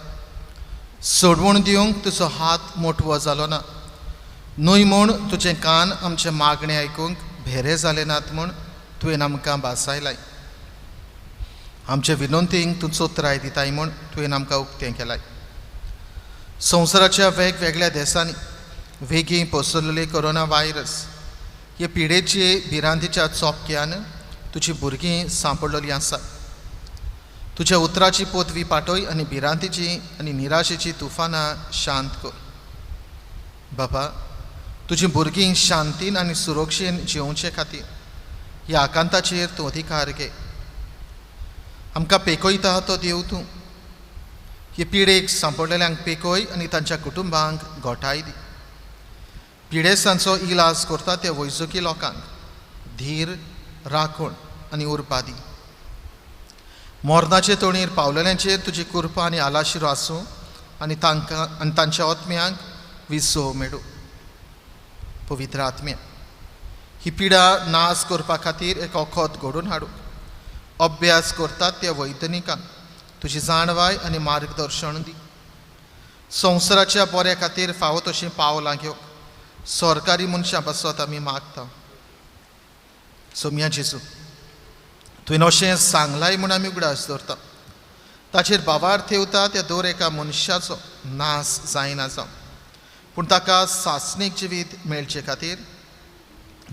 [SPEAKER 3] सोडवण दिवंक तुजो हात मोटवो जालो ना न्हय म्हूण तुजें कान आमचें मागणें आयकूंक भेरे जाले नात म्हूण तुवें आमकां भासायलाय. आमचे विनंतींक तूं चोत्राय दिताय म्हूण तुवें आमकां उक्तें केलाय. संवसाराच्या वेगवेगळ्या देशांनी वेगीं पसरलेली कोरोना व्हायरस हे पिडेचे भिरांतीच्या चोपक्यान तुजी भुरगीं सांपडलेलीं आसात. तुज्या उतराची पोतवी पाटय आनी भिरांतीची आनी निराशेची तुफानां शांत कर. बाबा, तुजी भुरगीं शांतीन आनी सुरक्षेन जिवचे खातीर ह्या आकांताचेर तूं अधिकार घे. आमकां पेकयता तो देव तूं. हे पिडेक सांपडलेल्यांक पेकय आनी तांच्या कुटुंबांक गोठाय दी. पिडेस्तांचो इलाज करता त्या वैजकी लोकांक धीर, राखण आनी उर्बा दी. मरणाचे तोणीर पावलेल्यांचेर तुजी कृपा आनी आलाशिरो आसूं आनी तांकां आनी तांच्या आत्म्यांक विसव मेळूं. पवित्र आत्म्या, ही पिडा नाश करपा खातीर एक वखद घडोवन हाडूंक अभ्यास करतात त्या वैज्ञानिकांक तुजी जाणवाय आनी मार्गदर्शन दी. संवसाराच्या बऱ्या खातीर फावो तशीं पावलां घेवंक सरकारी मनशां पासत आमी मागता. सोम्या जेजू, तुवें अशें सांगलाय म्हूण आमी उगडास दवरता. ताचेर भावार्थ ठेवता त्या दर एका मनशाचो नाश जायना जावं, पूण ताका सासणीक जिवीत मेळचे खातीर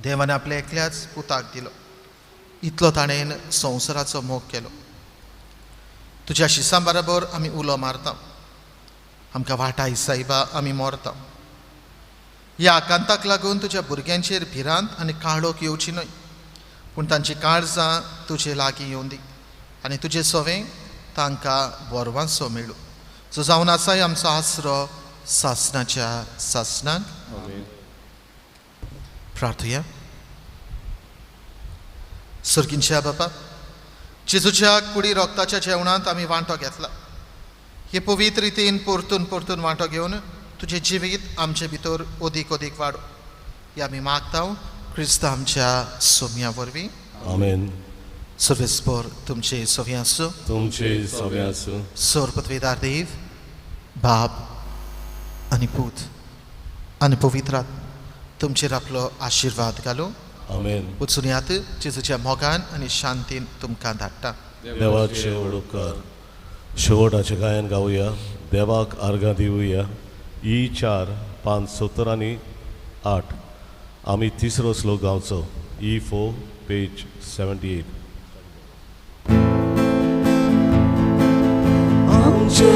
[SPEAKER 3] देवान आपल्या एकल्याच पुताक दिलो. इतलो ताणें संवसाराचो मोग केलो. तुज्या शिसां बराबर आमी उलो मारता, आमकां वाटाय सायबा, आमी मरता. ह्या आकांताक लागून तुज्या भुरग्यांचेर भिरांत आनी काळोख येवची न्हय, पूण तांची काळजां तुजे लागीं येवन दी आनी तुजे सवें तांकां बरवांसो मेळूं, जो जावन आसाय आमचो आसरो सासणाच्या सासणाक. प्रार्थुया. सर्गींच्या बापा, जेजूच्या कुडी रोगताच्या जेवणांत आमी वांटो घेतला. हे पवित्र रितीन परतून परतून वांटो घेवन तुजें जिवीत आमचे भितर अदीक अदीक वाडो, हे आमी मागता क्रिस्त आमच्या सोम्या वरवीं.
[SPEAKER 1] आमेन.
[SPEAKER 3] सर्वेस्पर तुमचे सवे आसूं,
[SPEAKER 1] तुमचे सवे आसूं.
[SPEAKER 3] सोर पदवेदार देव बाप आनी पूत आनी पवित्र तुमचेर आपलो आशिर्वाद घालूं.
[SPEAKER 1] आमेन.
[SPEAKER 3] वचून यात जेजूच्या मोगान आनी शांतीन तुमकां धाडटा.
[SPEAKER 1] देवाचे व्हड उपकार. शेवटाचें गायन गावया, देवाक आर्गां दिवया. ई 4 5 70 आनी 8. आमी तिसरो श्लोक गावचो. ई 4 पेज 78.
[SPEAKER 2] आमचे